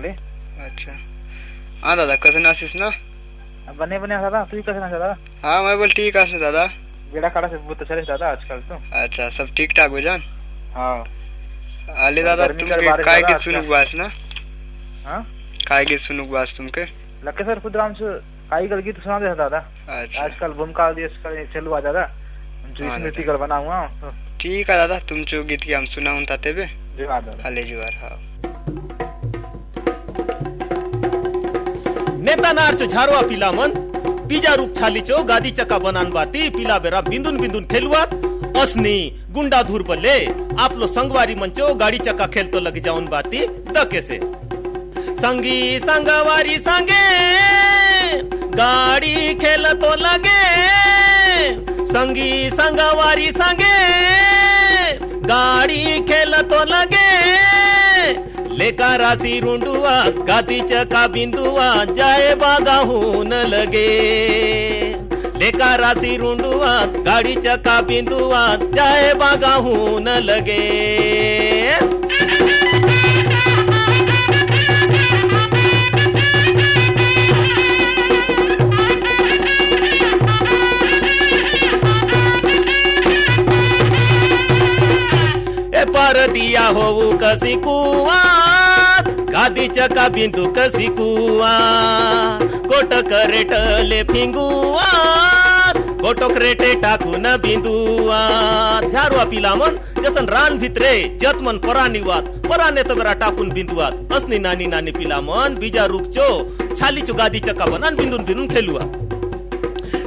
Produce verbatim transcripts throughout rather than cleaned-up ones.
अच्छा। हाँ दादा, कइसन आसिस ना? बने बने दादा, तू ही कइसन आसिस दादा? हाँ, मैं बोल ठीक आसिस दादा। बेड़ा काड़ा से बहुत चले दादा आजकल तो। अच्छा, सब ठीक ठाक हो जान? हाँ। आले दादा, तुमके काय गीत सुनुक बास ना? हाँ? काय गीत सुनुक बास तुमके? लक्केश्वर खुदराम से काई गल गीत सुना दे दादा। अच्छा। आजकल भूमिका दिए आजकल ये चलुआ दादा। हम जो हाँ स्मृति दादा। गल बना हुआ तो। ठीक है दादा, तुम जो गीत के हम सुना हूँ ताते बे। जुआर दादा। हले जुआर, हाँ। नेता नार चो झारवा पीला मन, बीजा रूप छाली चो गादी चका बनान बाती, पीला बेरा बिंदुन बिंदुन खेलुआत, असनी गुंडा धूर बले, आप लो संगवारी मन चो गाड़ी चका खेल तो लग जाउन बाती, दके से। संगी संगवारी संगे गाड़ी खेल तो लगे, संगी संगवारी संगे गाड़ी खेल तो लगे, लेका राशि रुंडुआ गादी चका बिंदुआ जाए बागा हून लगे। लेका राशि रुंडुआ गाड़ी चका बिंदुआ जाए बागा हून लगे। ए परदिया होऊ कसी कुआर, गादी चका बिंदु कसी कुआर, गोटक रेट ले फिंगुआर, गोटोक रेटे टाकू न बिंदुआर। झारुआ पीला मन जसन रान भितरे जत मन परानिवात, पराने तो बेरा टाकुन बिंदुआत। असनी नानी नानी पीला मन बीजा रूप चो छाली चो गादी चका बनन बिंदुन बिंदुन खेलुआ।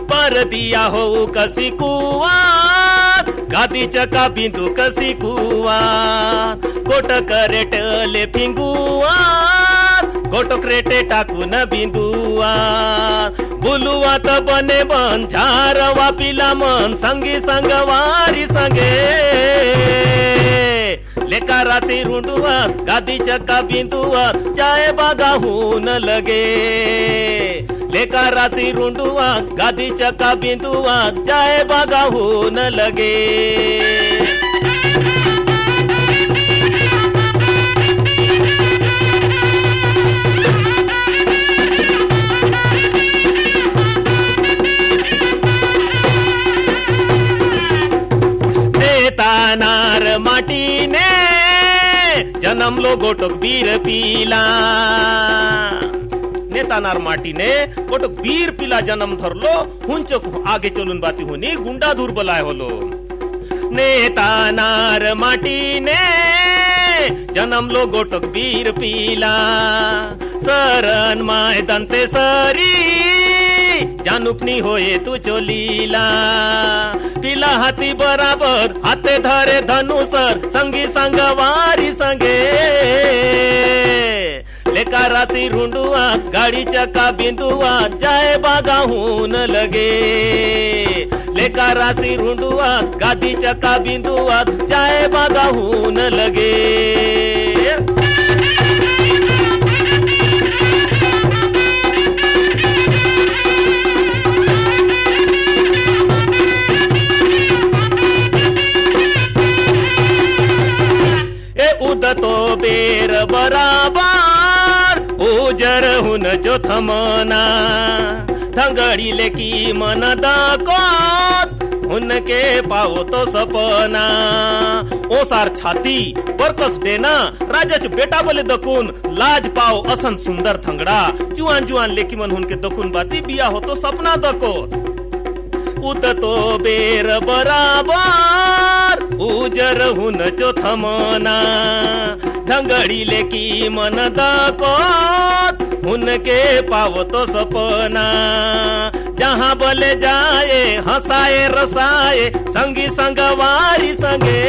परदिया होऊ कसी कुआर, गादी चका बिंदु कसी कुआर, गोटक रेट ले फिंगुआर, गोटोक रेटे टाकू न बिंदुआर। बुलुआत बने बन झारवा पीला मन संगी संगवारी संगे। लेका राशि रुंडुआ गादी चका बिंदुआ जाए बागा हून लगे। लेका राशि रुंडुआ गादी चका बिंदुआ जाए बागा हून लगे। नेतानार माटी ने जन्म लो गोटोक बीर पीला। नेतानार माटी ने गोटोक बीर पीला जन्म धरलो, हुंचोक आगे चलुन बाती हुनी गुंडा धूर बलाय होलो। नेतानार माटी ने जन्म लो गोटोक बीर पीला। सरन माय दंते सरी, जानुक नी होए तू चोलीला। पीला हाथी बराबर, हाथे धरे धनुसर, संगी संगवारी संगे। लेका राशि रुंडुआ, गाड़ी चका बिंदुआ, जाए बागा हून लगे। लेका राशि रुंडुआ, गादी चका बिंदुआ, जाए बागा हून लगे। ए उदतो बेर बराबर, उजर हुन जो थमना। धंगड़ी लेकी मन दकोत, हुनके पाओ तो सपना। ओसार छाती, बरकस डेना, राजच बेटा बले दकुन, लाज पाओ असन सुंदर धंगड़ा। जुआन जुआन लेकी मन हुनके दकुन बाती बिया हो तो सपना दकोत। उदतो बेर बराबर, उजर हुन जो थमना। धंगड़ी लेकी मन दकोत, हुनके पाओ तो सपना। जहाँ बले जाए, हंसाए रसाए, संगी संगवारी संगे।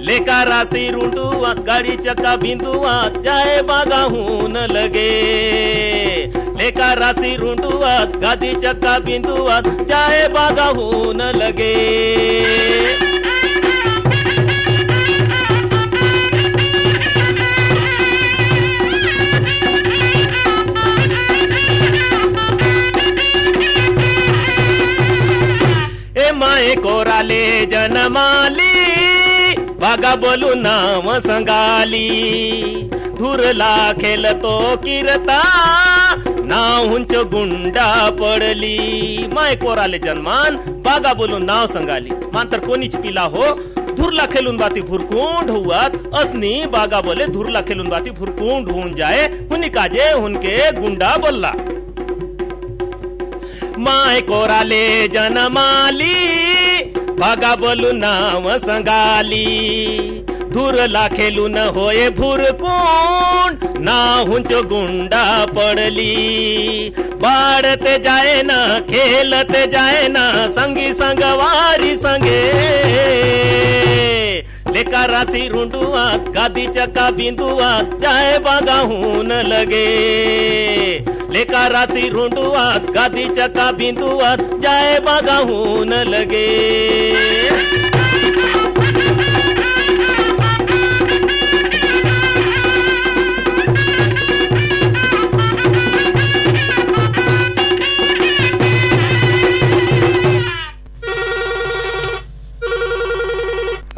लेका राशि रुंडुआ, गाड़ी चका बिंदुआ, जाए बागा हून लगे। लेका राशि रुंडुआ, गादी चका बिंदुआ, जाए बागा हून लगे। ए माए कोरा ले जनमाली, बागा बोलू नाव संगाली, धुरला खेलतो किरता, नाव हुंचो गुंडा पड़ली। माय कोरा ले जनमान, बागा बोलू नाव संगाली। मांतर कोनीच पिला हो, धुरला खेलून बाती भुरकुंड हुआत, असनी बागा बोले धुरला खेलून बाती भुरकुंड हुन जाए, हुनी काजे हुनके गुंडा बोलला। माय कोरा ले जनमाली, बागा बोलू नाव संगाली। धुरला खेलून होए भुरकुंड, ना हुंचो गुंडा पड़ली। बाड़त जाए ना, खेलत जाए ना, संगी संगवारी संगे। लेका राशि रुंडुआत, गादी चका बिंदुआत, जाए बागाहून लगे। लेका राशि रुंडुआत, गादी चका बिंदुआत, जाए बागाहून लगे।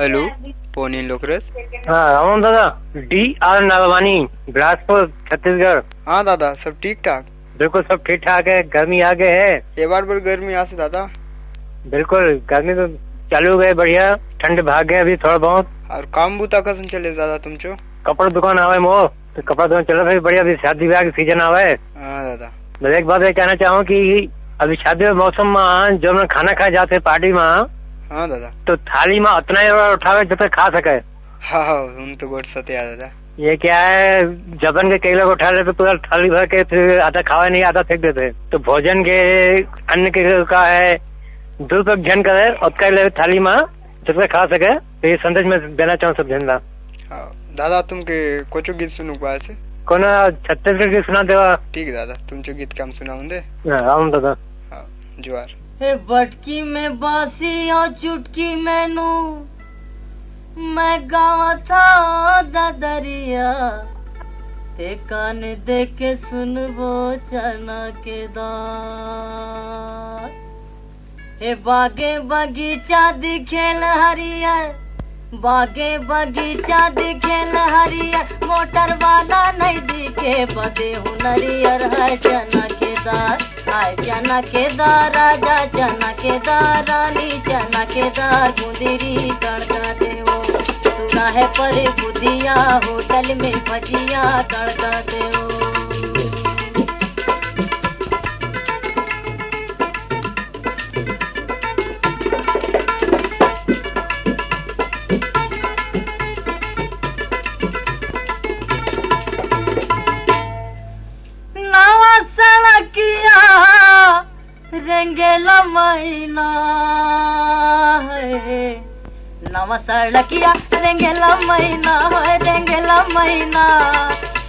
हेलो, फोन इन लोकरस। हाँ, राम राम दादा। D R Nalwani, Bilaspur, Chhattisgarh. हाँ दादा, सब ठीक ठाक? बिल्कुल सब ठीक ठाक है। गर्मी आ गए है। ये बार बार गर्मी आसे दादा। बिल्कुल, गर्मी तो चालू हो गए, बढ़िया ठंड भाग गए अभी थोड़ा बहुत। और काम बूता कसन चले दादा तुमचो? कपड़ा दुकान आवे मोर, तो कपड़ा दुकान चले भाई, बढ़िया, अभी शादी ब्याह के सीजन आवे। हाँ दादा। बस एक बात ये कहना चाहूँ कि अभी शादी के मौसम में जो मन खाना खाए जाते पार्टी में, हाँ दादा। तो थाली में उतना ही उठावे जितना खा सके। हाँ, हाँ, हम तो गोट सत्या दादा। ये क्या है, जबन के कई लोग उठा लेते पूरा थाली भर के, फिर आधा खावे नहीं, आधा फेंक देते। तो भोजन के, अन्न के का है, दुरुपयोग झन करे, उतना ही ले थाली में जितना खा सके। तो ये संदेश मैं देना चाहूँ सब जन ला। हाँ, दादा तुमके कोचो गीत सुनू का से? कोनो छत्तीसगढ़ के सुना देवा। ठीक है दादा, तुमचो गीत काम सुनाऊं दे। हाँ, राम दादा। हाँ, जुआर। हे बटकी में बांसी और चुटकी में नू, मैं गावा था ददरिया, ते कान दे के सुनबो चना के दार। हे बागे बगीचा दिखेल हरियर, बागे बगीचा दिखेल हरियर, मोटर वाला नहीं दिखे बदे हुनरियर। हाय चना के दार, हाय चना के दार, राजा चना के दार, रानी चना के दार, गुंदरी तड़का देवो। तू राहे पर बुधिया, होटल में भजिया तड़का देवो। नवा सड़किया रेंगेला मैना है, नवा सड़किया रेंगेला मैना है, रेंगेला मैना।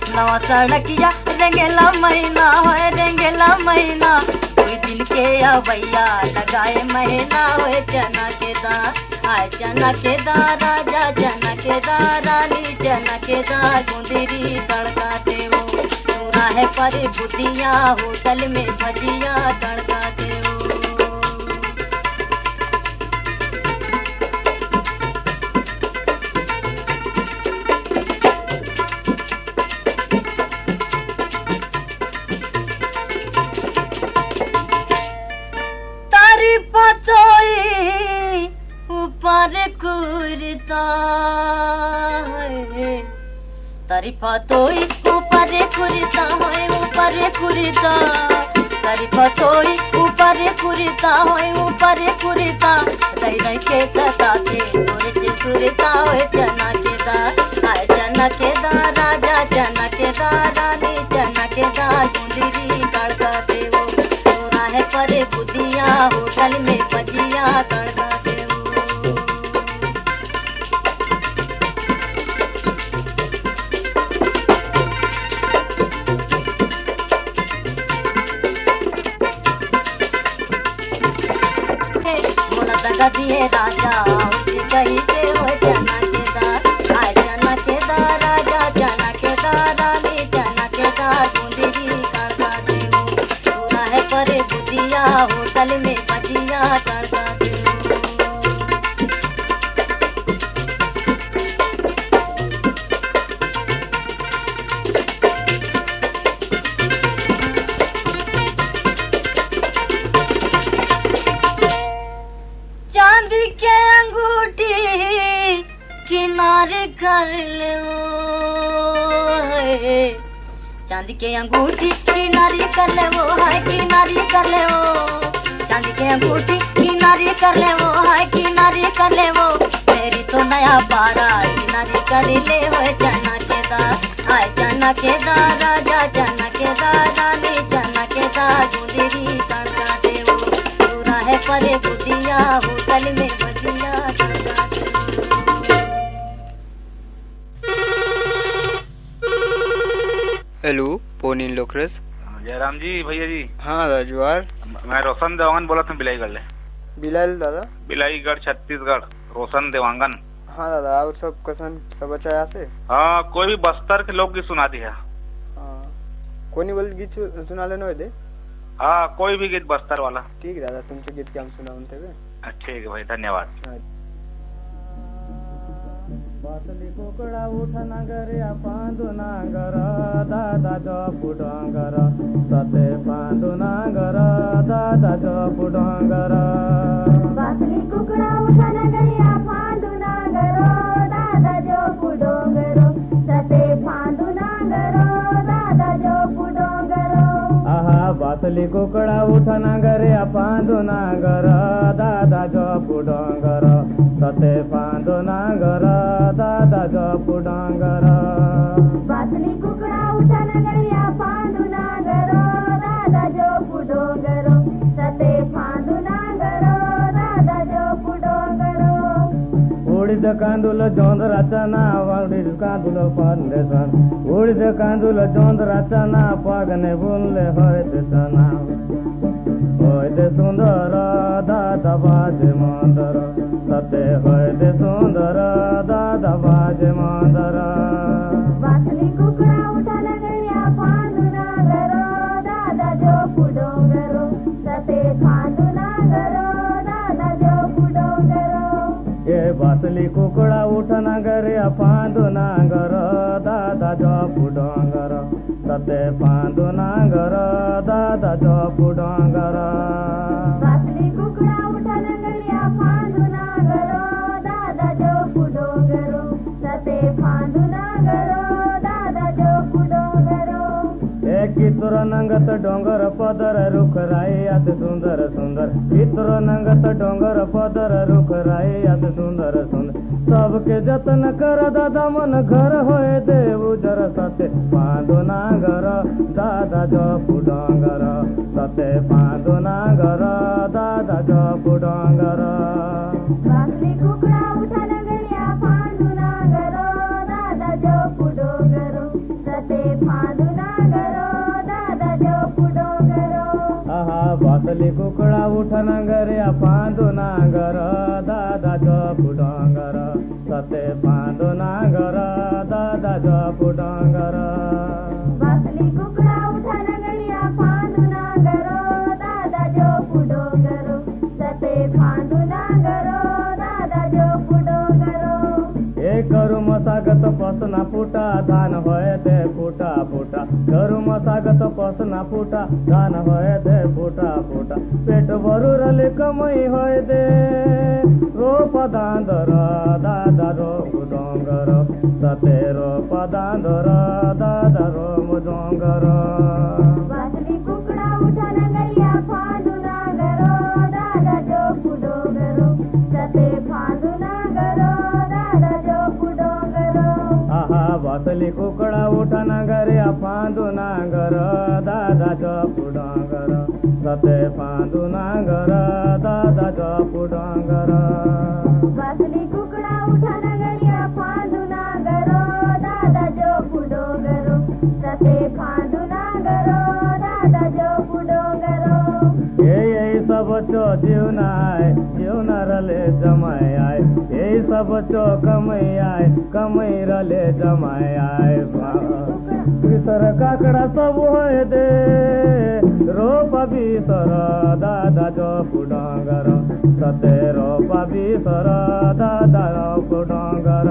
नवा सड़किया रेंगेला मैना है, रेंगेला मैना। कोई दिन के अवैया लगाए महीना होए चना के दार, आए चना के दार, राजा चना के दार, रानी चना के दार, गुंदरी तड़का देवो। तू राहे पर बुधिया, होटल में भजिया तड़का देवो। तारी पतोई ऊपर कुर्ता है, तारी पतोई ऊपर कुर्ता है, ऊपर कुर्ता। तारी पतोई ऊपर कुर्ता है, ऊपर कुर्ता। रह रह के कटाते तोरे चिकुरता होए चना के दार, आए चना के दार, राजा चना के दार, रानी चना के दार, गुंदरी तड़का देवो। तू राहे पर बुधिया, होटल में भजिया तड़का देवो। हे, मोला दगा दिए राजा, उठी कही के होए चना के दार, आए चना के दार, राजा चना के दार, रानी चना के दार, गुंदरी तड़का देवो। तू राहे पर बुधिया, होटल में भजिया तड़का देवो। के अंगूठी किनारे कर ले वो, चांदी के अंगूठी किनारे कर ले वो, हाय किनारे कर ले वो। चांदी के अंगूठी किनारे कर ले वो, हाय किनारे कर ले वो। मेरी तो नया पारा किनारे कर ले वो, चना के दार, हाय चना के दार, राजा चना के दार, रानी चना के दार, गुंदरी कणका देवो। दूरा है परे गुटिया, होटल में बजिया कणका देवो। हेलो, पोनीन लोकरस। जयराम जी, भैया जी। हाँ दादा, जुआर। मैं रोशन देवांगन बोलत हूँ, बिलाईगढ़ ले। बिलाल दादा? बिलाईगढ़, छत्तीसगढ़, रोशन देवांगन। हाँ दादा, और सब कसन, सब अच्छा यहाँ से? हाँ, कोई भी बस्तर के लोकगीत सुना दिया। हाँ, कोनी बोल गीत सु-, सुना लेना दे। हाँ, कोई भी गीत बस्तर वाला। ठीक दादा, तुमसे गीत क्या हम सुनावन तेबे? हाँ, ठीक है भाई, धन्यवाद। हाँ। बासली कुकड़ा उठ नांगर या पांदु नांगर, दादा जपु डोंगर, सते पांदु नांगर, दादा जपु डोंगर। बासली कुकड़ा उठ नांगर या पांदु नांगर, दादा जपु डोंगर, सते पांदु नांगर, दादा जपु डोंगर। आहा, बासली कुकड़ा उठ नांगर या पांदु नांगर, दादा जपु डोंगर, सते पांदु नांगर, दादा जपु डोंगर। बासली कुकड़ा उठ नांगर या पांदु नांगर, दादा जपु डोंगर, सते पांदु नांगर, दादा जपु डोंगर। उड़ीद कांदुल जोंधरा चना, उड़ीद कांदुल पंदेसन, उड़ीद कांदुल जोंधरा चना, पागने बुनले होय दे चना। होय दे सुंदर दादा बाजे मंदर, सते होय दे सुंदर दादा बाजे मंदर। बासली कुकड़ा उठ नांगर या पांदु नांगर, दादा जपु डोंगर, सते पांदु नांगर, दादा जपु डोंगर। ए बासली कुकड़ा उठ नांगर या पांदु नांगर, दादा जपु डोंगर, सते पांदु नांगर, दादा जपु डोंगर। बासली कुकड़ा उठ नांगर या पांदु नांगर, दादा जपु डोंगर, सते पांदु नांगर, दादा जपु डोंगर। ए कितरो नंगत डोंगर पदर रुख राई अति सुंदर सुंदर। कितरो नंगत डोंगर पदर रुख राई अति सुंदर सुंदर। सबके जतन कर दादा मन घर होय दे उजर। सते पांदो नांगर दादा जपु डोंगर। सते पांदो नांगर दादा जपु डोंगर। बासली कुकड़ा उठ नांगर या पांदो नांगर दादा जपु डोंगर। सते पांदु नांगर दादा जपु डोंगर। आहा, बासली कुकड़ा उठ नांगर या पांदु नांगर दादा जपु डोंगर। सते पांदु नांगर दादा जपु डोंगर। बासली कुकड़ा उठ नांगर या पांदु नांगर दादा जपु डोंगर। सते पांदु नांगर दादा जपु डोंगर। ए करू मसागत पसना फूटा, धान होय दे फूटा फूटा। करू मसागत पसना फूटा, धान होय दे फूटा फूटा। पेट भरू रले कमई होय दे। रोप दांदर दादा रोप डोंगर। सते रोप दांदर दादा रोप डोंगर। बासली कुकड़ा उठ नांगर या पांदु नांगर दादा जपु डोंगर। सते पांदु नांगर दादा जपु डोंगर। आहा, बासली कुकड़ा उठ नांगर या पांदु नांगर दादा जपु डोंगर। सते पांदु नांगर दादा जपु डोंगर। बासली कुकड़ा उठ नांगर या पांदु नांगर दादा जपु डोंगर। सते पांदु नांगर दादा जपु डोंगर। ए, यही सब चो जीवना आय, जीवना रले जमाय आय। यही सब चो कमई आय, कमई रले जमाय आय। कृतर काकड़ा सब होय दे, रोप बीसर दादा जपु डोंगर। सते रोप बीसर दादा जपु डोंगर।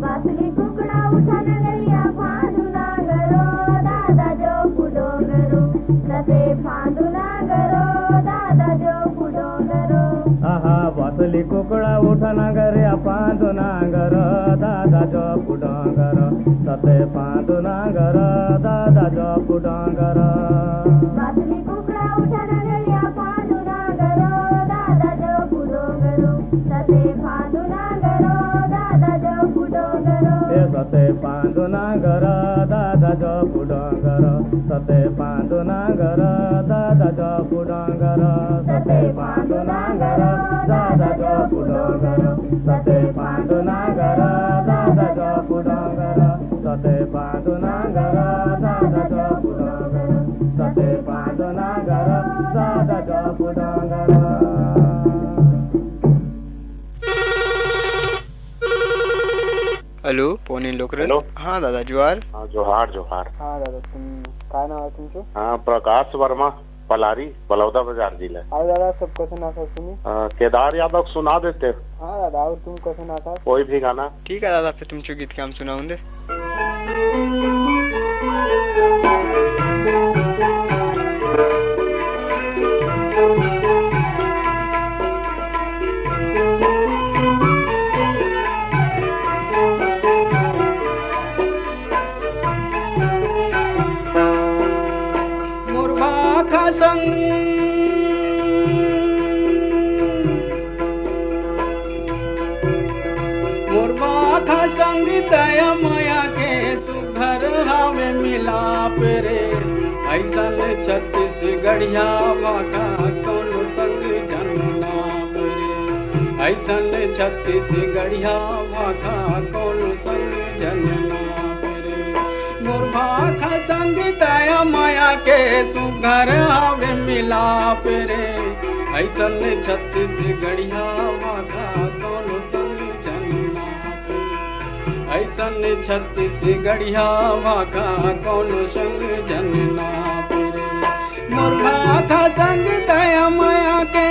बासली कुकड़ा उठ नांगर या पांदु नांगर दादा जपु डोंगर। सते पांदु नांगर दादा जपु डोंगर। आहा, बासली कुकड़ा उठ नांगर या पांदु नांगर, दादा जपु डोंगर, सते पांदु नांगर, दादा जपु डोंगर। बासली कुकड़ा उठ नांगर या पांदु नांगर, दादा जपु डोंगर, सते पांदु नांगर, दादा जपु डोंगर। ए सते पांदु नांगर, दादा जपु डोंगर, सते पांदु नांगर, दादा जपु डोंगर, सते पांदु नांगर, दादा जपु डोंगर, सते पांदु नांगर, दादा जपु डोंगर, सते पांदु नांगर, दादा जपु डोंगर, सते पांदु नांगर, दादा जपु डोंगर। हेलो, फोन इन लोकरस। हेलो। हाँ दादा, जोहार। हाँ, जोहार, जोहार। हाँ दादा, तुम काय नाव आय तुमचो? हाँ, प्रकाश वर्मा, पलारी, बलौदा बाजार जिला। अउ दादा, सब कसन आस तुम्ही? अ, केदार यादव सुना देते। हाँ दादा, अउ तुम कसन आस? कोई भी गाना। ठीक है दादा, फिर तुमचो गीत के हम सुनाऊंदे। मोर भाखा संग, मोर भाखा संग दया मया के सुघर हावे मिलाप रे। अइसन छत्तीसगढ़िया भाखा कोनो संग जन नाप रे। अइसन छत्तीसगढ़िया भाखा कोनो संग जन नाप रे। मोर भाखा संग दया मया के सुघर हावे मिलाप रे। अइसन छत्तीसगढ़िया भाखा कोनो संग जन नाप रे। अइसन छत्तीसगढ़िया भाखा कोनो संग जन नाप रे। मोर भाखा संग दया मया के।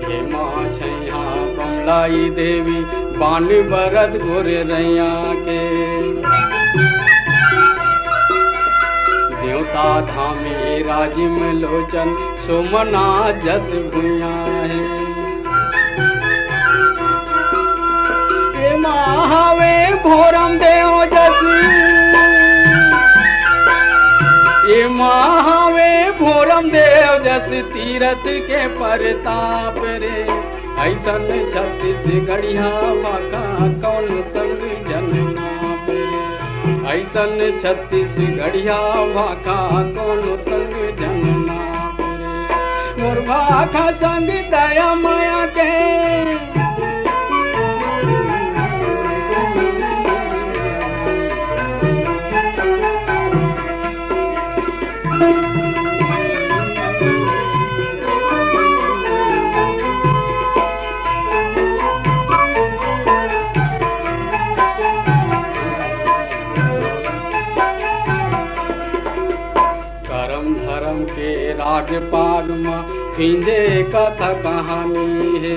हे माँ छैया बमलाई देवी, बान बरत गोरे रैया के। देवता धामी राजिम लोचन, सोमनाथ जस भुइया हे। ए माँ हावे भोरम देव जस, ए माँ हावे भोरम देव जस, तीरथ के परताप रे। अइसन छत्तीसगढ़िया भाखा कौन संग जन नाप रे। अइसन छत्तीसगढ़िया भाखा कौन संग जन नाप रे। मोर भाखा संग दया मया के। करम धरम के राग पाग म खिंजे कथा कहानी हे।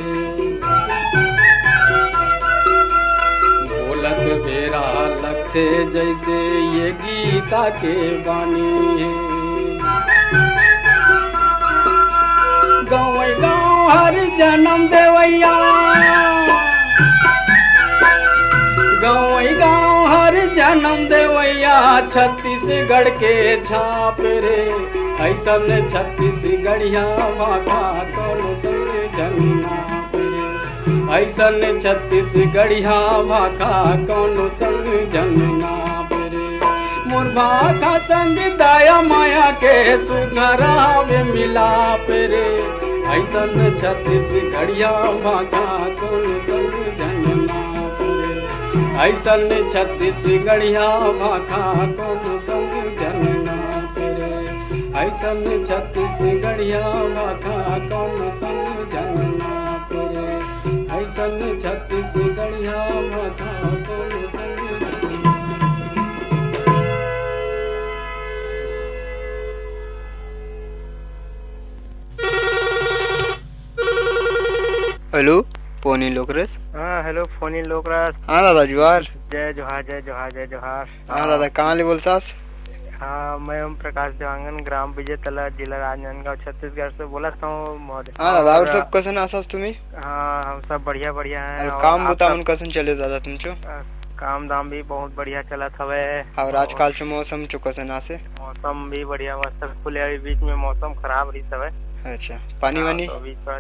बोलत बेरा लगथे जैसे ये गीता के बानी हे। गंवई गांव हर जनम देवइया, गंवई गांव हर जनम देवइया, छत्तीसगढ़ के छाप रे। अइसन छत्तीसगढ़िया भाखा कोनो संग जन नाप रे। अइसन छत्तीसगढ़िया भाखा कोनो संग जन नाप रे। मोर भाखा संग दया मया के सुघर हावे मिलाप रे। अइसन छत्तीसगढ़िया भाखा कोनो संग जन नाप रे। अइसन छत्तीसगढ़िया भाखा कोनो संग जन नाप रे। अइसन छत्तीसगढ़िया भाखा कोनो संग जन नाप रे। अइसन छत्तीसगढ़िया भाखा कोनो संग जन नाप रे। हेलो, फोनी लोकरस। हाँ, हेलो, फोनी लोकरस। हाँ दादा, जोहार। जय जोहार, जय जोहार, जय जोहार। हाँ दादा, कहाँ ले बोलथस? हाँ, मैं ओम प्रकाश देवांगन, ग्राम विजय तला, जिला राजनांदगांव, छत्तीसगढ़ से बोलत हँव महोदय। हाँ दादा, अउ सब कइसन आस हे तुम्हर? हाँ, हम सब बढ़िया, बढ़िया हन। अउ काम बुता मन कइसन चलत हे दादा तुमचो? अ, काम धाम भी बहुत बढ़िया चलत हवय। अउ आजकल के मौसम चो कइसन आस हे? मौसम भी बढ़िया, मस्त खुले, अभी बीच में मौसम खराब रहिस हवय। अच्छा, पानी वानी? तो अभी थोड़ा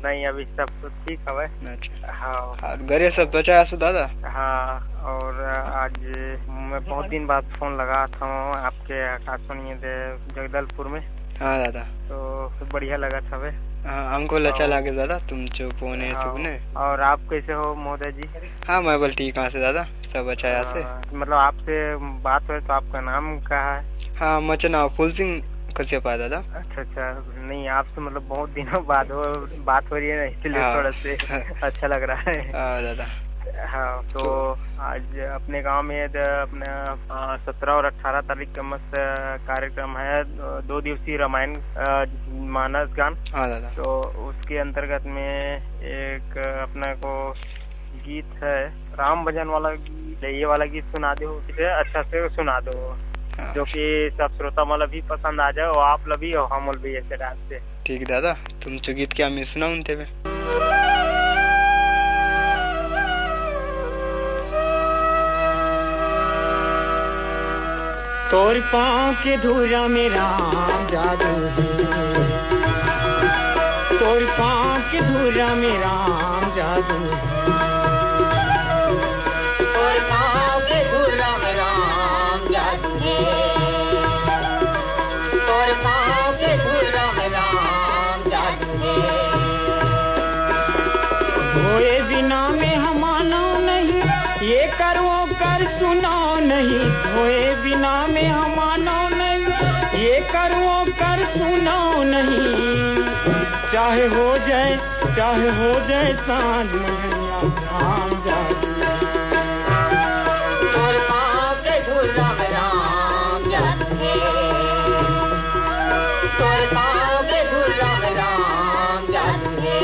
नहीं, अभी सब तो ठीक हवय। अच्छा। हाँ। अउ घरे सब बचा आसु दादा? हाँ, अउ आज मैं बहुत दिन बाद फोन लगात हँव आपके आकाशवाणी दे जगदलपुर में। हाँ दादा। तो खूब बढ़िया लगत हवे। हाँ, हमको ल अच्छा लागे दादा, तुमचो फोन हे हाँ, सुने। अउ आप कइसे हो महोदय जी? हाँ, मैं बल ठीक हँव से दादा, सब अच्छा हे से। हाँ, मतलब आपसे बात होय तो आपका नाम का हे? हाँ, मोर नाम फूल सिंह कश्यप हे दादा। अच्छा, अच्छा, नहीं आपसे मतलब बहुत दिनों बाद हो, बात हो रही है ना, इसलिए हाँ। थोड़ा से अच्छा लग रहा है। हाँ दादा। हाँ, तो तो आज अपने गांव में द-, अपना, अ, सत्रह और अठारह तारीख का मस्त कार्यक्रम है, दो दिवसीय रामायण, अ, मानस गान। हाँ दादा। तो उसके अंतर्गत में एक अपना को गीत है, राम भजन वाला गीत, ये वाला गीत सुना दो, इसे अच्छा से सुना दो, हाँ। जो कि सब श्रोता मन ला भी पसंद आ जाए और आप ला भी और हम ला भी ऐसे डांस से। ठीक दादा, तुमचो गीत के हमें सुनाओ तेबे। तोर पाँव के धूरा में राम जादू हे। तोर पाँव के धूरा में राम जादू हे। तोर पाँव के धूरा में राम जादू हे। तोर पाँव के धूरा में राम जादू हे। धोए बिना में हम मानव नहीं, ये कर वो कर सुनाव नहीं। धोए बिना में हम मानव नहीं, ये कर वो कर सुनाव नहीं। चाहे हो जाए, चाहे हो जाए सांझ मंझनिया, राम जादू। तोर पाँव के धूरा में राम जादू हे। तोर पाँव के धूरा में राम जादू हे।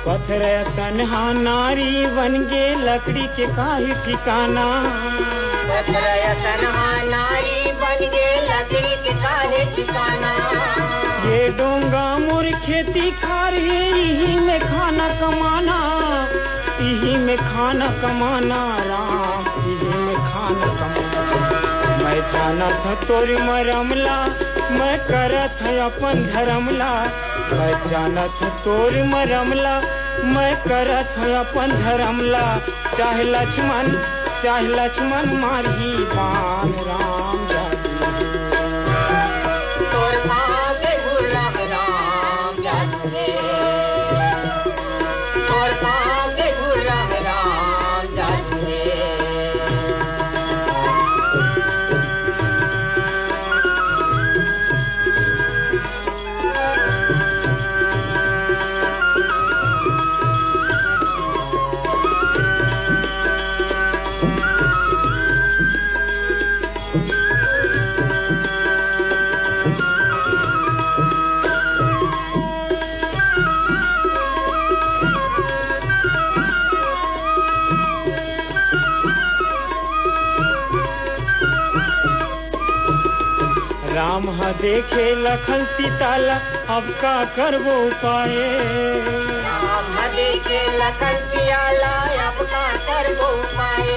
पथरा असन हा नारी बन गे, लकड़ी के काहे ठिकाना। पथरा असन हा नारी बन गे, लकड़ी के काहे ठिकाना। ये डोंगा मोर खेती खार हे, इही में खाना कमाना, इही में खाना कमाना राम, इही में खाना कमाना। मैं जानत हँव तोर मरम ला, मैं करत हँव अपन धरम ला। मैं जानत हँव तोर मरम ला, मैं करत हँव अपन धरम ला। चाहे लक्ष्मण, चाहे लक्ष्मण मारही बाण राम जादू। तोर पाँव के धूरा में राम जादू हे। तोर पाँव के धूरा में राम जादू हे। राम ह देखे लखन सीता ला, अब का करबो उपाय। राम ह देखे लखन सिया ला, अब का करबो उपाय।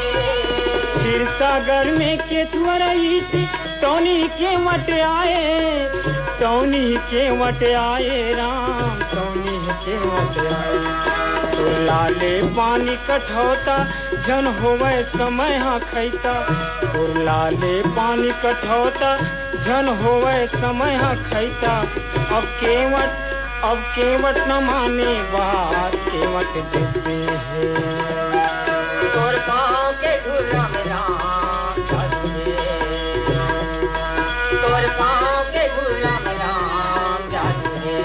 क्षीर सागर में केचुआ रहिस, तौनी के वट आए, तौनी के वट आए राम, तौनी के वट आए। उरला ले पानी कठौता, झन होवय समय ह खैता। उरला ले पानी कठौता, झन होवय समय ह खैता। अब केवट, अब केवट न माने बात, केवट जिद्दी हे। तोर पाँव के धूल राम राम जादू हे। तोर पाँव के धूल राम राम जादू हे।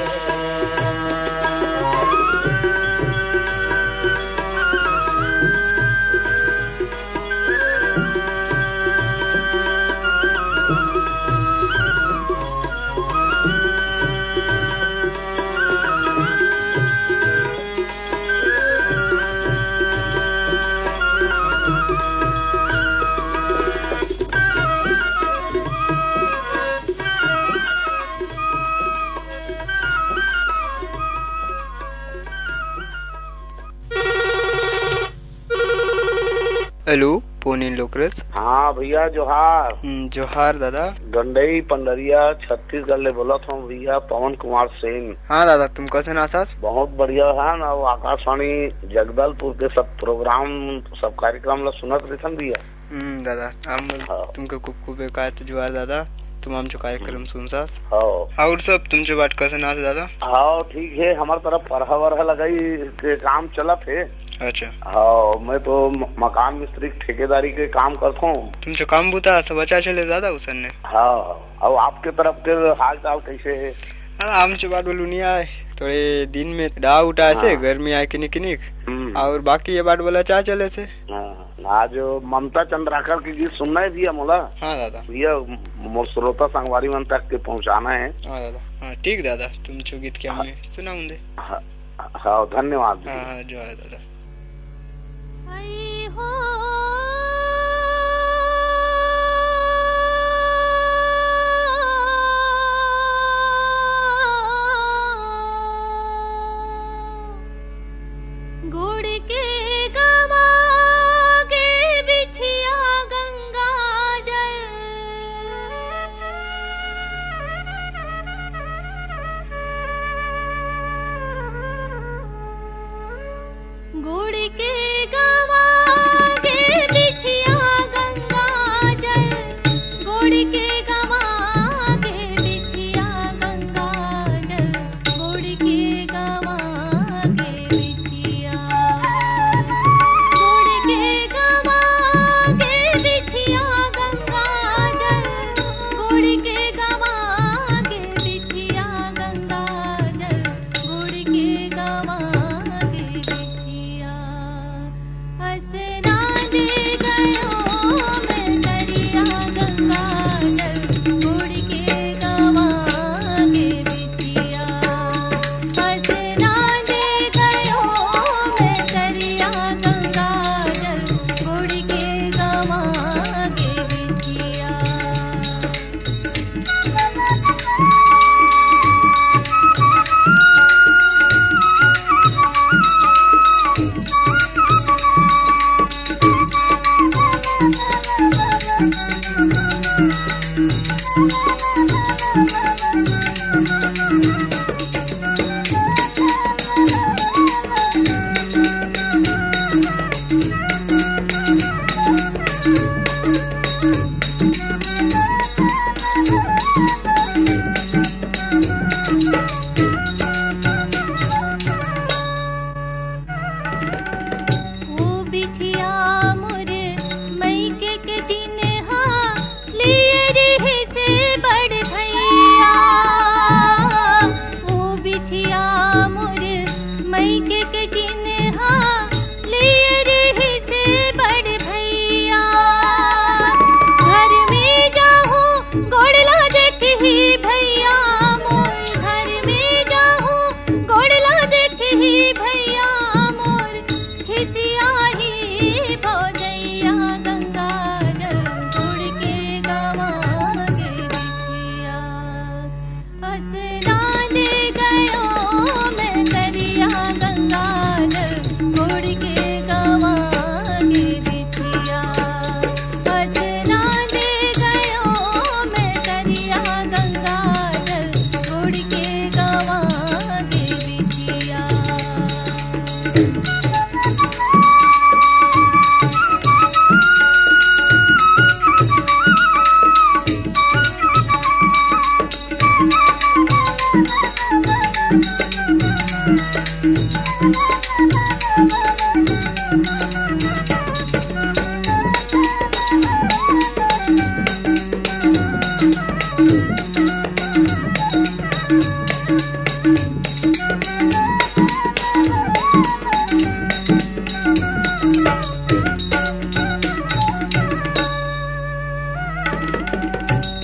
हेलो, फोन इन लोकरस। हाँ भैया, जोहार। हम्म, जोहार दादा। गंडई पंडरिया, छत्तीसगढ़ ले बोलत हूँ भैया, पवन कुमार सेन। हाँ दादा, तुम कैसे ना सास? बहुत बढ़िया है ना, वो आकाशवाणी जगदलपुर के सब प्रोग्राम, सब कार्यक्रम ला सुनत रहथन भैया। हम्म, दादा, हम हाँ। तुमके खूब खूब एकायत जुआर दादा, तुम आमचो कार्यक्रम हम्म। सुनसास। हाँ। और सब तुमचो बाट कसन आस दादा? हाँ, ठीक है, हमार तरफ परहा वरहा लगाई के काम चलत है। अच्छा। हाँ, मैं तो म-, मकान मिस्त्री के ठेकेदारी के काम करत हूँ। तुमचो काम बूता सब अच्छा चले दादा उसन ने? हाँ, और आपके तरफ के हाल चाल कैसे है? हाँ, आमचो बाट बोलू नहीं आए, थोड़े दिन में डा उठा से, हाँ। गर्मी आए किनिक किनिक, हम्म। और बाकी ये बाट बोला चाह चले से। हाँ, आज ममता चंद्राकर के गीत सुनना है भैया मोला। हाँ दादा। भैया, मोर श्रोता संगवारी मन तक के पहुँचाना है। हाँ दादा, हाँ ठीक दादा, तुमचो गीत के हाँ। हमें सुनाऊँ दे। हाँ, हाँ, धन्यवाद भैया। हाँ, हाँ, जोहार दादा। आई हो। गोड़ के गवा के बिछिया गंगा जल।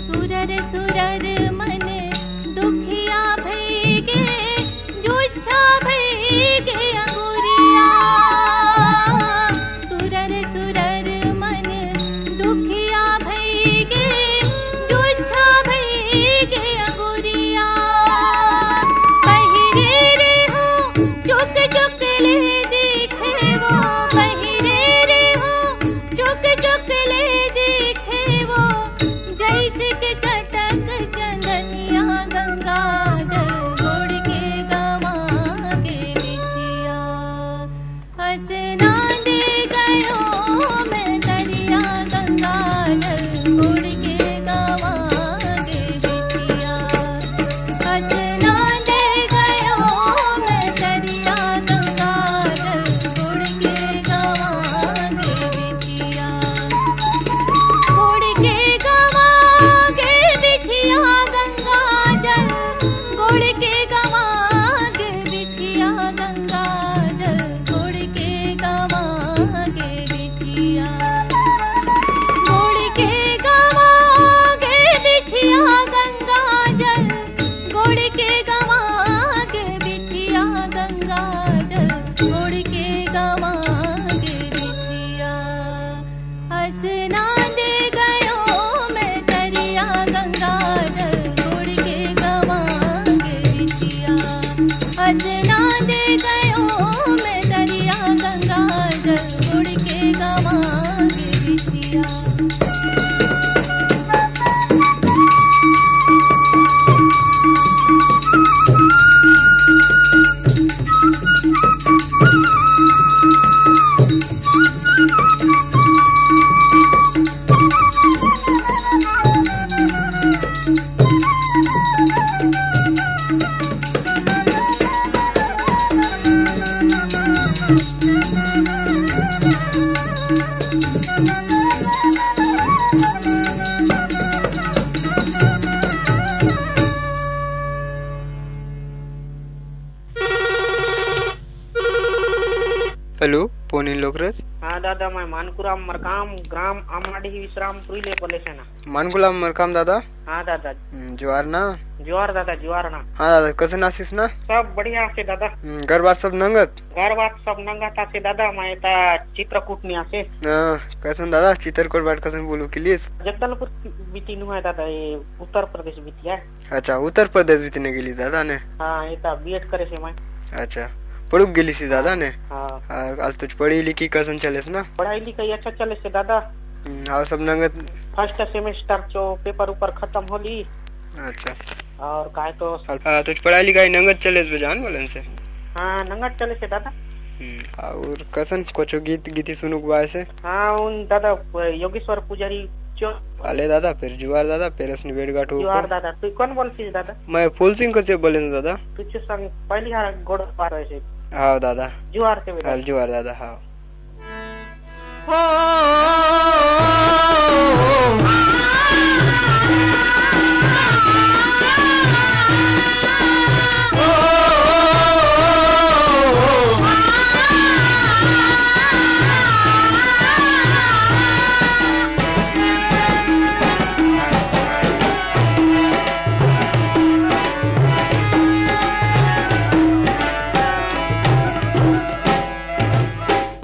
सुरर सुरर मन दुखिया भई गे, जुच्छा भई गे अंगुरिया। सुरर सुरर मन दुखिया भई गे, जुच्छा भई गे अंगुरिया। पहिरे रे हो चुक चुक ले दिखे वो, पहिरे रे हो चुक चुक ले दिखे वो, जैसे के चटक चंदनिया। गंगा जल गोड़ के गवा गे बिछिया, हंसना दे गयो मैं दरिया। गंगा जल गोड़ के गवा गे बिछिया, हंसना दे गयो मैं दरिया। गंगा जल गोड़ के गवा गे बिछिया, गोड़ के गवा गे बिछिया। गंगा जल गोड़ के गवा गे बिछिया। गंगा जल गोड़ के गवा गे बिछिया, गोड़ के गवा गे बिछिया। गंगा जल गोड़ के गवा गे बिछिया। गंगा जल गोड़ के गवा गे बिछिया, हंसना दे गयो मैं दरिया। गंगा जल गोड़ के गवा गे बिछिया, हंसना दे गयो मैं दरिया। गंगा जल गोड़ के गवा गे बिछिया। Hello, phone in Lokraj. हाँ दादा, मैं मानकुराम मरकाम, ग्राम आमाडीह, विश्रामपुरी ले बोले से ना। मानकुराम मरकाम दादा। हाँ दादा। हम्म, जुआर ना। जुआर दादा, जुआर ना। हाँ दादा, कसन आसिस ना? सब बढ़िया आसे दादा। हम्म, घर बार सब नंगत? घर बार सब नंगत आसे दादा, मैं ता चित्रकूट में आसे। हाँ, कसन दादा, चित्रकूट बाट कसन बोलू किलिस? जगदलपुर बीती नु है दादा, ये उत्तर प्रदेश बीती है। अच्छा, उत्तर प्रदेश बीती ने गेली दादा ने? हाँ, ये ता बीएड करे से मैं। अच्छा, पढ़ुक गेली सी दादा ने? हाँ। और आज तुझ पढ़ी लिखी कसन चलेस ना? पढ़ाई लिखाई अच्छा चले से दादा। हम्म, और सब नंगत? फर्स्ट सेमेस्टर जो पेपर ऊपर खत्म होली। अच्छा। और काय तो आ, तुझ पढ़ाई लिखाई नंगत चलेस बे जान बोलन से? हाँ, नंगत चले से दादा। हम्म, और कसन कोचो गीत गीती सुनुक बाय से? हाँ, उन दादा, योगेश्वर पुजारी जो। अले दादा, फिर जुआर दादा, फिर असनी बेड़गाठ हो जुआर को। दादा, तू कौन बोलती है दादा? मैं फूल सिंह को से बोले ना दादा। तुझे संग पहली हार गोड़ पार है से। हाँ दादा। जुआर से बेटा। हाँ, जुआर दादा, हाँ।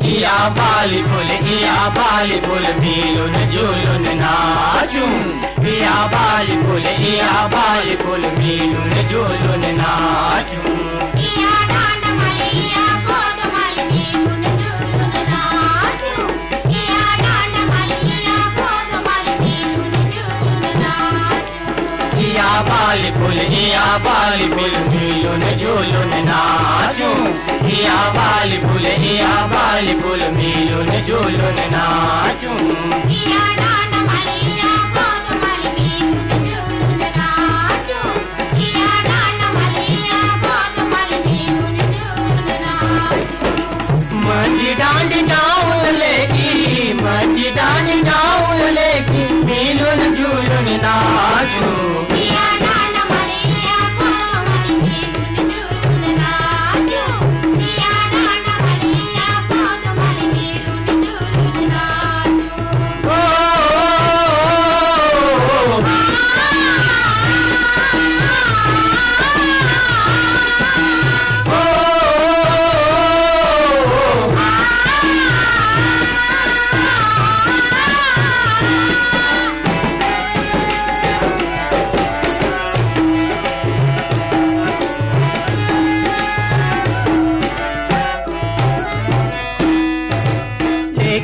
इया बाली फूल, इया बाली फूल, मिलुन जुलुन नाचू। इया बाली फूल, इया बाली फूल, मिलुन जुलुन नाचू। इया डांड माली, इया गोद माली, मिलुन जुलुन नाचू। इया डांड माली, इया गोद माली, मिलुन जुलुन नाचू। इया बाली फूल, इया बाली फूल, मिलुन जुलुन नाचू। इया बाली फूल, इया बाली फूल, मिलुन जुलुन नाचू। इया डांड माली, इया गोद माली, मिलुन जुलुन नाचू। इया डांड माली, इया गोद माली, मिलुन जुलुन नाचू। मंजी डांडी जाऊं लेकी, मंजी डांडी जाऊं लेकी, मिलुन जुलुन नाचू। जिया डांड मलिया कोतमल मिलुन जुलुन नाचू। जिया डांड मलिया कोतमल मिलुन जुलुन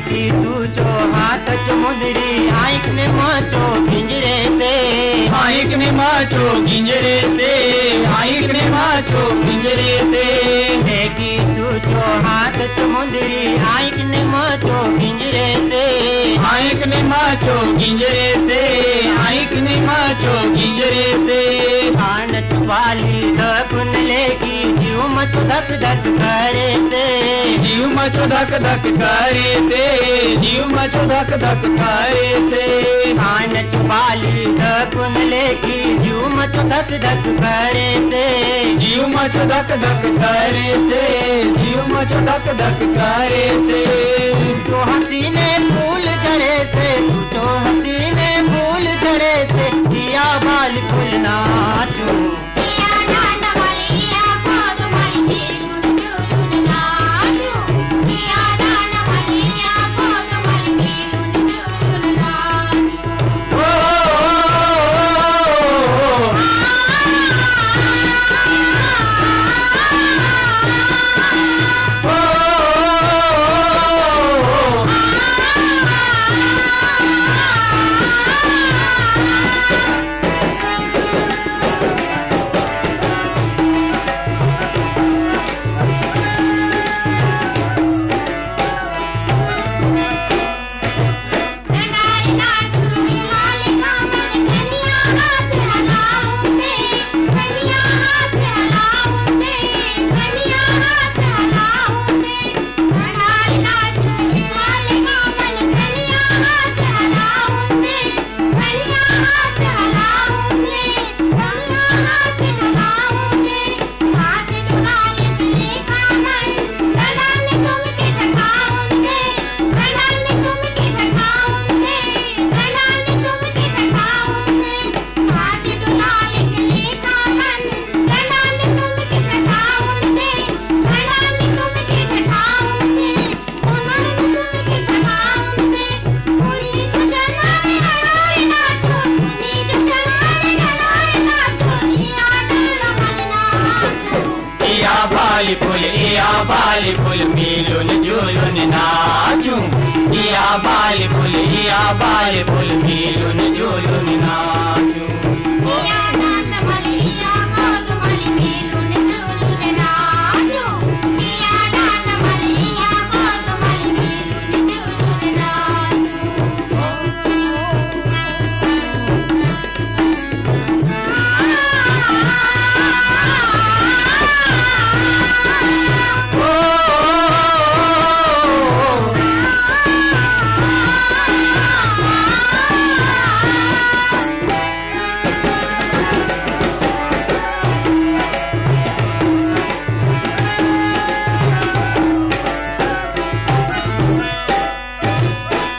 कि तू चो हाथ चो मुंदरी, आइक ने माचो गिंजरे से। आइक ने माचो गिंजरे से, आइक ने माचो गिंजरे से। देखी तू चो हाथ चो मुंदरी, आइक ने माचो गिंजरे से। आइक ने माचो गिंजरे से, आइक ने माचो गिंजरे से। कान चो बाली दकुन लेकी, जीव मचो धक धक करे से। जीव मचो धक धक करे से, जीव मचो धक धक करे से। कान चो बाली दकुन लेकी, जीव मचो धक धक करे से। जीव मचो धक धक करे से, जीव मचो धक धक करे से। जो हसीने फूल झरे से, जो हसीने फूल झरे से, जिया बाली फूल नाचू। इया बाली फूल, इया बाली फूल, मिलुन जुलुन नाचू। इया बाली फूल, इया बाली फूल, मिलुन जुलुन नाचू।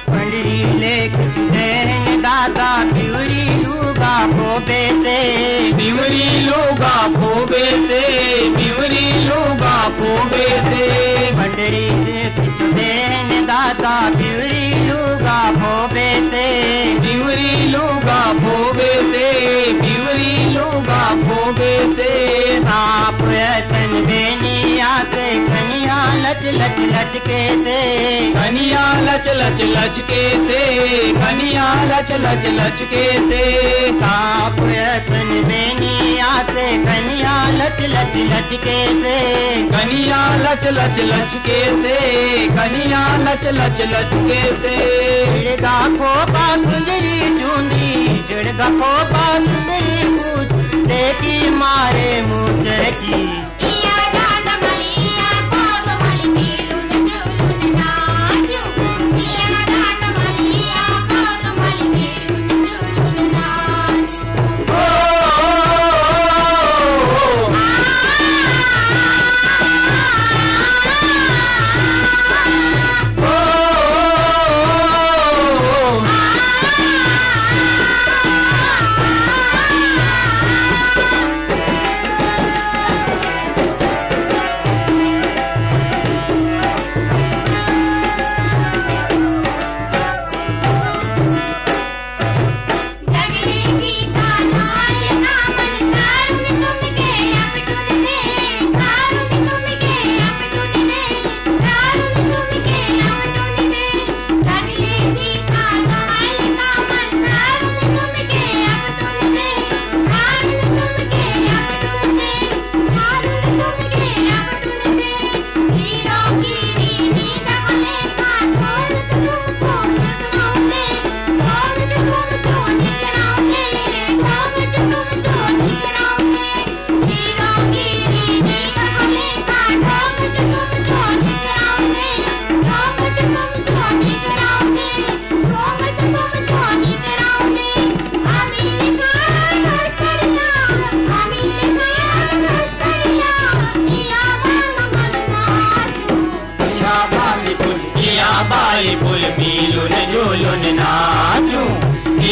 पंडरी ले कुछ देहन दाता, पिवरी लूगा फोबे से। पिवरी लूगा फोबे से, पिवरी लूगा फोबे से। पंडरी ले कुछ देहन दाता, पिवरी लूगा फोबे से। पिवरी लूगा फोबे से, पिवरी लूगा फोबे से। सांप असन बेनिया से, कनिया लच लच लच के से। कनिया लच लच लचके से, कनिया लच लच लचके से। सांप असन बेनिया से, कनिया लच लच लचके से। कनिया लच लच लचके से, कनिया लच लच लचके से। चिड़गा खोपा सुंदरी चुंदी, चिड़गा खोपा सुंदरी पूछ, देखी मारे मुझे की।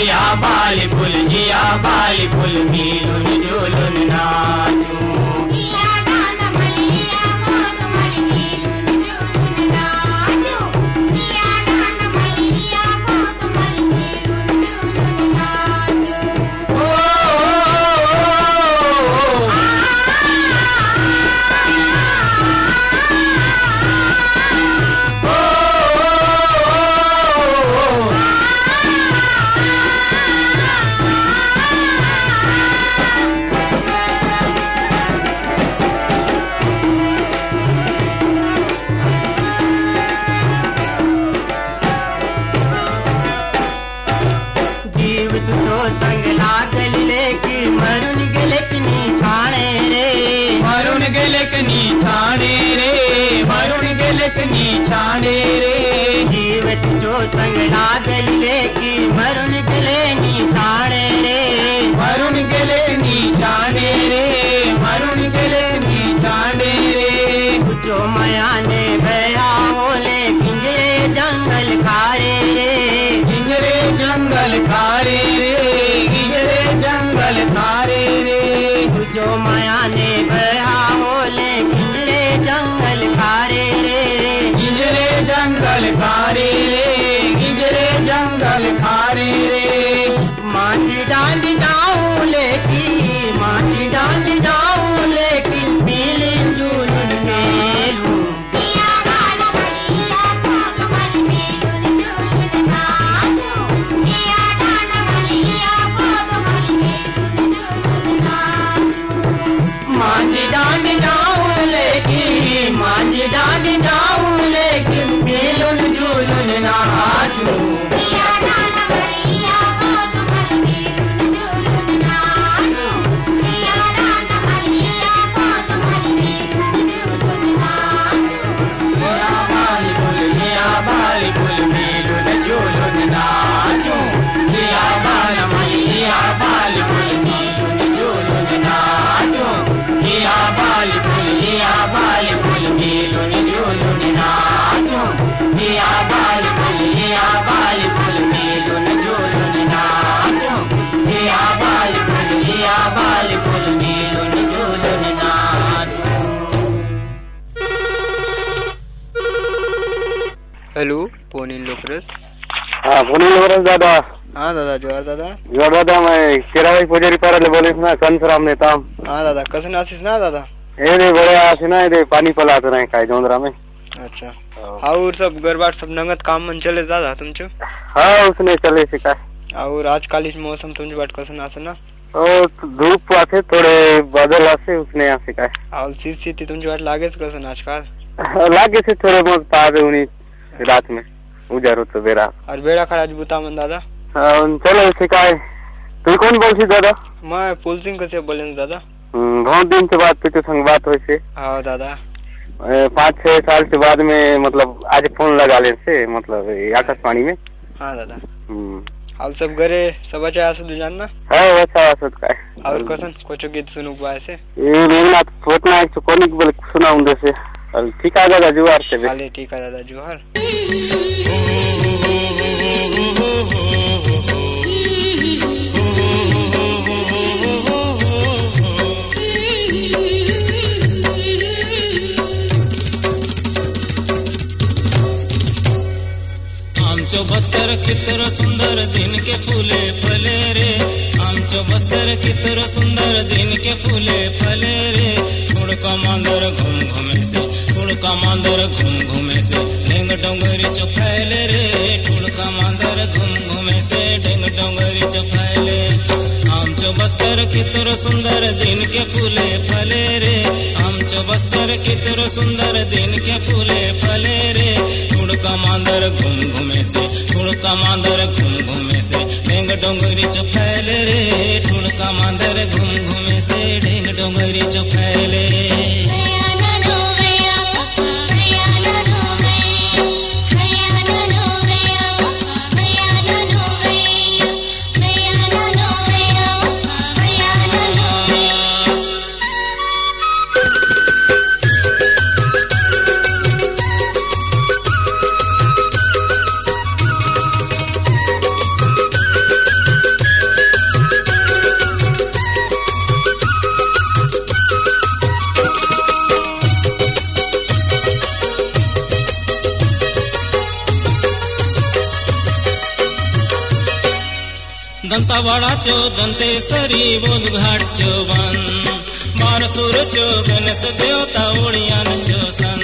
या बाली फूल, या बाली फूल, मिलुन जुलुन नाचू। या बाली फूल, या बाली फूल, मिलुन जुलुन नाचू। जीव तुझो संग लागल लेके मरुन गेलेक नी छाणे रे। मरुन गेलेक नी छाणे रे, मरुन गेलेक नी छाणे रे। जीव तुझो संग लागल लेके मरुन गेले नी छाणे रे। मरुन गेले नी छाणे रे, मरुन गेले नी छाणे रे। कुचो मया ने बया होले, गिंजरे जंगल खारे रे। गिंजरे जंगल खारे रे, गिंजरे जंगल खारे रे। कुचो मया ने बया होले, गिंजरे जंगल खारे रे। गिंजरे जंगल खारे रे, गिंजरे जंगल खारे रे। मांझी डांडी जाऊं लेकी, मांझी डांडी जाऊं लेकी, मिलिन जुलुन मेलू। मांझी डांडी जाऊं लेकी, मांझी डांडी जाऊं लेकी, मिलुन जुलुन नाचू। हेलो, फोन इन लोकरस। हाँ, फोन इन लोकरस दादा। हाँ दादा, जोहार दादा। जोहार दादा, मैं केराबाई पुजारी पारा ले बोलिस ना, कंसराम नेताम। हाँ दादा, कसन आसिस ना दादा? ए दे, बढ़िया आसिस ना, ए दे, पानी पलात रहे काय जोंदरा में। अच्छा। हाँ। और सब गरबाट सब नंगत काम मन चले दादा तुमचो? हाँ, उसने चले सिकाय। और आजकाल इस मौसम तुमचो बाट कसन आसे ना? ओ, धूप आसे, थोड़े बादल आसे, उसने आसे काय। और शीत शीत तुमचो बाट लागे से कसन आजकाल? लागे से थोड़े बहुत पाद उनी रात में, उजारो तो बेरा। और बेड़ा खड़ा आज बुता मन दादा? हाँ, चलो सिकाय। तू कौन बोलसी दादा? मैं पुल सिंह कश्यप बोले दादा। हम्म, बहुत दिन से बात, पीटू संग बात होइसे। हाँ दादा। ए, पाँच छह साल से बाद में, मतलब, आज फोन लगा ले से, मतलब, ये आकाशवाणी में। हाँ दादा। हम्म। और सब घरे सब अच्छा आसो दू जान ना? हाँ, अच्छा आसो काय। और कसन, कुछ गीत सुनू बाय से? ये मेघनाथ पटनायक तो कोनी बोल सुना उन्दे से। और ठीक है दादा, जुआर से बे। हाले ठीक है दादा, जुआर। आमचो बस्तर कितरो सुंदर दिन के फूले फले रे। आमचो बस्तर कितरो सुंदर दिन के फूले फले रे। कुड़का मांदर घूम घूमे से, कुड़का मांदर घूम घूमे से, ढेंग डोंगरी चो फैले रे। कुड़का मांदर घूम घूमे से, ढेंग डोंगरी चो फैले। आमचो बस्तर कितरो सुंदर दिन के फूले फले रे। आमचो बस्तर कितरो सुंदर दिन के फूले फले रे। कुड़का मांदर घूम घूमे से ठुड़का मांदर घूम घूमे से ढेंग डोंगरी चो फैले रे, ठुड़का मांदर घूम घूमे से ढेंग डोंगरी चो फैले। दंतावाड़ा चो दंतेसरी बोध घाट चो बन, बारसुर चो गणेश देवता उड़ियान चो सन,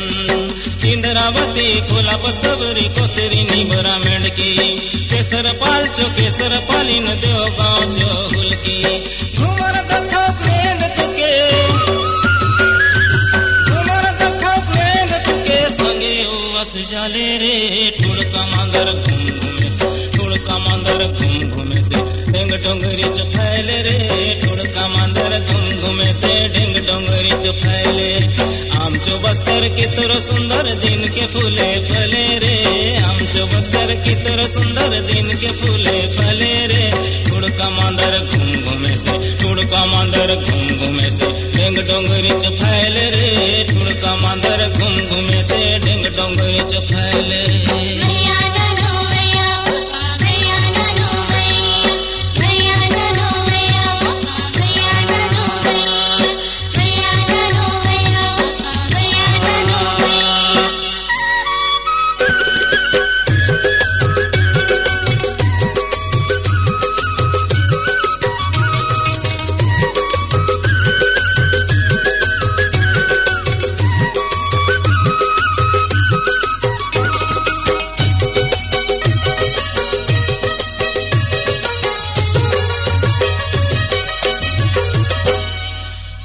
इंद्रावती खोला पसबरी कोतरी निबरा मेंढकी, केसर पाल चो केसर पालिन देव गांव चो हुलकी। घुमर दथो मेंद तुके, घुमर दथो मेंद तुके संगे उवस जाले रे, ठुड़का मांदर घूम घूमे से, ठुड़का मांदर घूम घूमे से, डेंग डोंगरी चो फैले रे, ठुड़का मांदर घूम घूमे से, डेंग डोंगरी चो फैले। आम चो बस्तर के तोरो सुंदर दिन के फूले फले रे, आम चो बस्तर के तोरो सुंदर दिन के फूले फले रे, ठुड़का मांदर घूम घूमे से, ठुड़का मांदर घूम घूमे से, डेंग डोंगरी चो फैले रे, ठुड़का मांदर घूम घूमे से, डेंग डोंगरी चो फैले।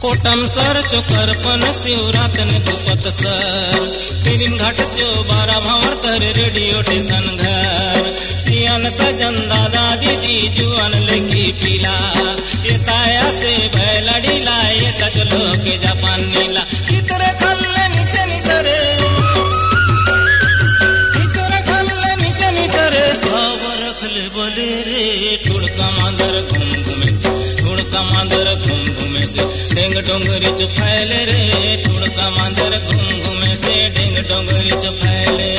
कोटम सर चो करपन शिवरातन गुपत सर, तिरिन घाट चो बारा भावर सर रेडियो स्टेशन घर, सियान सजन दादा दीदी जुआन लेकी पीला, ये ताया से बैलड़ी ला, ये तचलो के जापान नीला, चित्र खल्ले नीचे निसरे, चित्र खल्ले नीचे निसरे, सावर खले बोले रे, ठुड़का मांदर घूम घूमे से, ठुड़का मांदर घूम घूमे से, डेंग डोंगरी चो फैले रे, ठुड़का मांदर घूम घूमे से, डेंग डोंगरी चो फैले।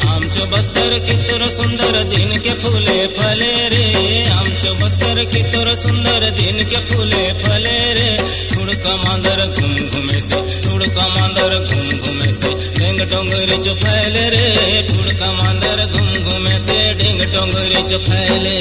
आम चो बस्तर की तोर सुंदर दिन के फूले फले रे, आम चो बस्तर की तोर सुंदर दिन के फूले फले रे, ठुड़का मांदर घूम घूमे से, ठुड़का मांदर घूम घूमे से, डेंग डोंगरी चो फैले रे, ठुड़का मांदर घूम घूमे से, डेंग डोंगरी चो फैले।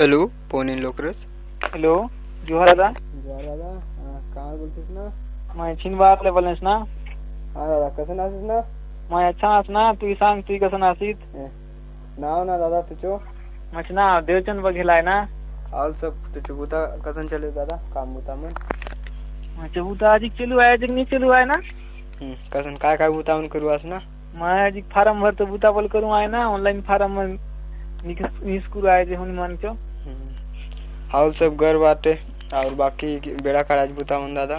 हेलो, फोन इन लोकरस। हेलो, जोहार दादा। जोहार दादा। हाँ, कहाँ बोलतेस ना? मैं छिंदवाड़ा ले बोलेस ना। हाँ दादा, कसन आसिस ना? मैं अच्छा आस ना, तू सांग, तू कसन आसित? ए, नाव ना दादा तुचो? मच ना, देवचंद बघेला है ना। और सब तुचो बुता कसन चले दादा, काम बुता मन? मच बुता आजिक चलू है, आजिक नहीं चलू है ना। हम्म, कसन काय काय बुता मन करुआस ना? मैं जी फार्म भर तो बुता बल करूँ आए ना, ऑनलाइन फार्म में निकस-, निस्कुर आए जे होनी मन चो। हम्म। हाउल सब घर बाटे, और बाकी बेड़ा खड़ा आज बुता मन दादा?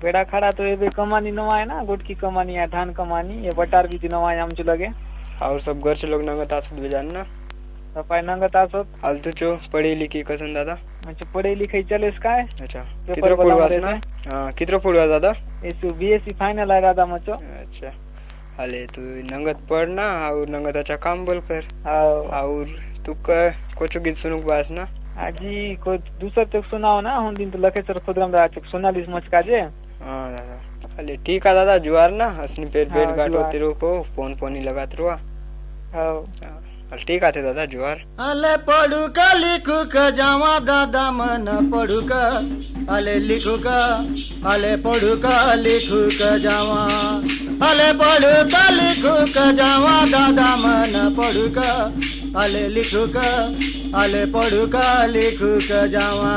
बेड़ा खड़ा तो एबे कमानी नवा है ना, गोटकी कमानी है, धान कमानी, ये बटार भी नवा है हम चो लगे। और सब घर से लोग नंगत आसत बेजान ना? सफाई नंगत आसत। हाल तू चो पढ़े लिखी कसन दादा? अच्छा, पढ़े लिखे चलेस काय? अच्छा, पेपर कितरो वाला पढ़वास में ना? रहते? हाँ, कितरो पढ़वास दादा? ये सु बीएससी फाइनल है दादा मचो। अच्छा। अले तू नंगत पढ़ ना, और नंगत अच्छा काम बोल कर। हाँ। और तू क-, कुछ गीत सुनुक बास ना? आजी, कोई दूसर चोक सुनाओ ना, हम दिन तो लखेश्वर खुदराम दा चोक सुना दिस मचका जे। हाँ दादा। अले ठीक है दादा, जुआर ना, असनी पेट पेट हाँ, गाटो जुआर। तिरो को, फोन फोन ही लगात रुआ। हाँ। हाँ। ठीक आथे दादा, जुहार। अले पढ़ू का लिखू का जावा दादा मन पढ़ू का, अले लिखू का, अले पढ़ू का लिखू का जावा, अले पढ़ू का लिखू का जावा दादा मन पढ़ू का, अले लिखू का, अले पढ़ू का लिखू का जावा।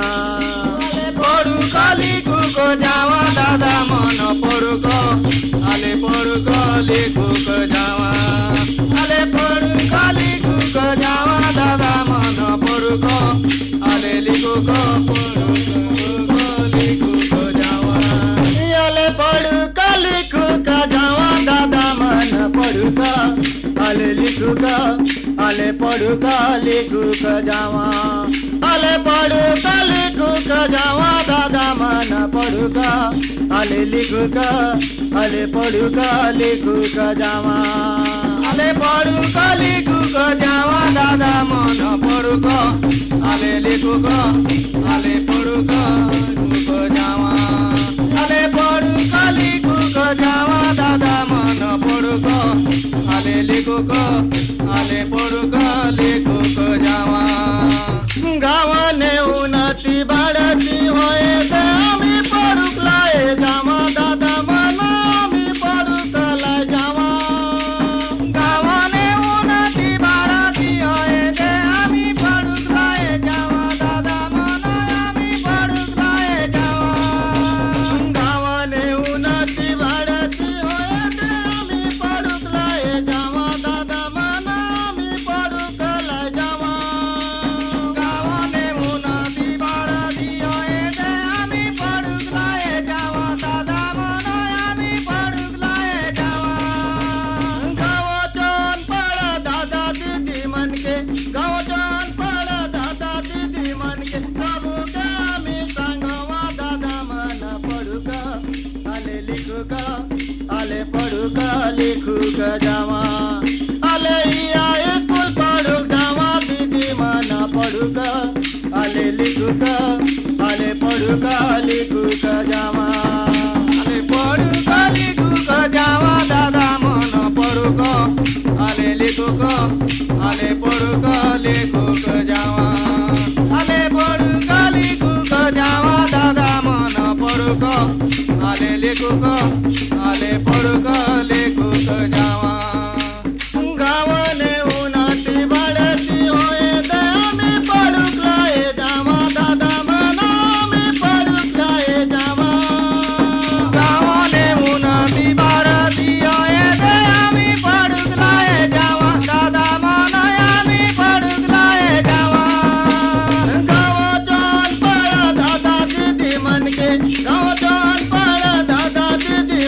अले पढ़ू का लिखू का जावा दादा मन पढ़ू का, अले पढ़ू का लिखू का जावा। अले पढ़ू का लिखू का जावा दादा मन पढ़ू का, अले लिखू का, पढ़ू का लिखू का जावा। अले पढ़ू का लिखू का जावा दादा मन पढ़ू का, अले लिखू का, अले पढ़ू का लिखू का जावा। अले पढ़ू का लिखू का जावा दादा मन पढ़ू का, अले लिखू का, अले पढ़ू का लिखू का जावा। अले पढ़ू का लिखू का जावा दादा मन पढ़ू का, अले लिखू का, अले पढ़ू का लिखू का जावा। अले पढ़ू का लिखू का जावा दादा मन पढ़ू का, अले लिखू का, अले पढ़ू का लिखू का जावा। गावा ने उन्नति बाढ़ती होए ते आमी पढ़ुक लाए जावा दादा मन आमी पढ़ुक लाए जावा। गावा ने उन्नति बाढ़ती होए ते आमी पढ़ुक लाए जावा दादा मन आमी पढ़ुक लाए जावा। गावा ने उन्नति बाढ़ती होए ते आमी पढ़ुक लाए जावा दादा मन आमी पढ़ुक लाए जावा। गावा ने उन्नति बाढ़ती होए ते आमी पढ़ुक लाए जावा दादा मन आमी पढ़ुक लाए जावा। गावा चोन पढ़ दादा दीदी मन के, गावा चोन पढ़ दादा दीदी मन के, सबके आमी संगवा दादा मन पढ़ुक, अले लिखुक, अले पढ़ुक लिखुक जावा। अले इया स्कूल पढ़ुक जावा दीदी मन पढ़ुक, अले लिखुक, अले पढ़ुक लिखुक जावा। अले पढ़ुक लिखुक जावा दादा मन पढ़ुक, अले लिखुक, अले पढ़ुक लिखुक जावा। अले पढ़ुक लिखुक जावा दादा मन पढ़ुक, अले लिखुक, अले पढ़ुक लिखुक जावा। गावा ने उन्नति बाढ़ती होए ते आमी पढ़ुक लाए जावा दादा मन आमी पढ़ुक लाए जावा। गावा ने उन्नति बाढ़ती होए ते आमी पढ़ुक लाए जावा दादा मन आमी पढ़ुक लाए जावा। गावा चोन पढ़ दादा दीदी मन के, गावा चोन पढ़ दादा दीदी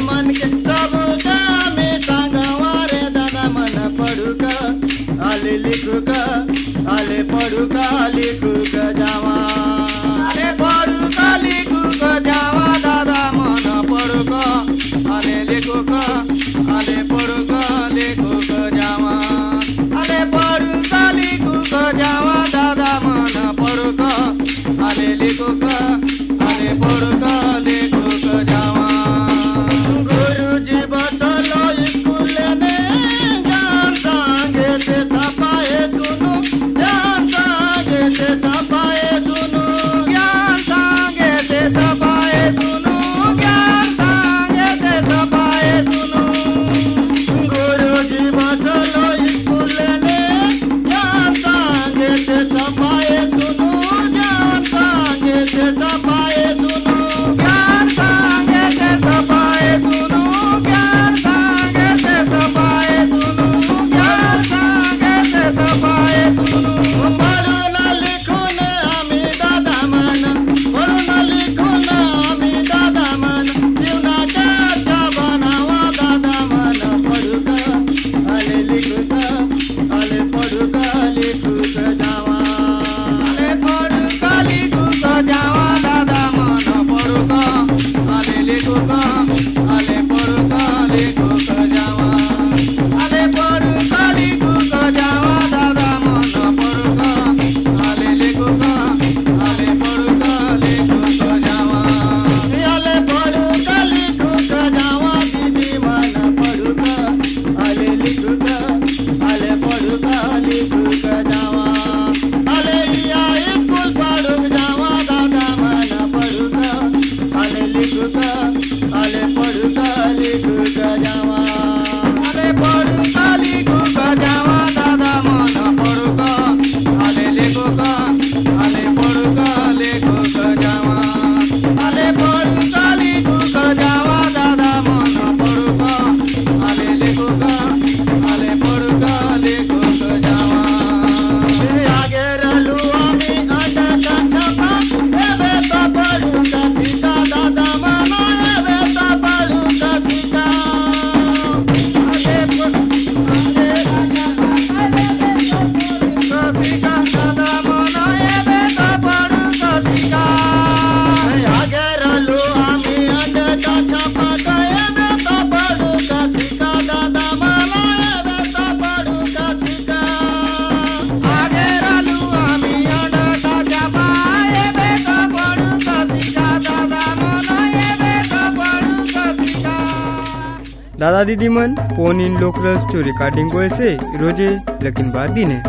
दादा दीदी मन, फोन इन लोकरस चो रिकॉर्डिंग होए से रोजे, लेकिन बार दिने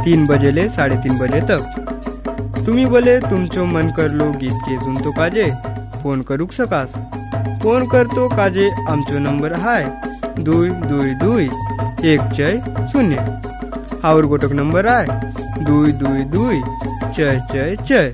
तीन बजे ले साढ़े तीन बजे तक। तुमी बोले तुमचो मन करलो गीत के सुनतो काजे, फोन करुक सकास। फोन करतो काजे आमचो नंबर हाय दुई दुई दुई एक छय शून्य। और गोटोक नंबर आय दुई दुई दुई छय छय छय।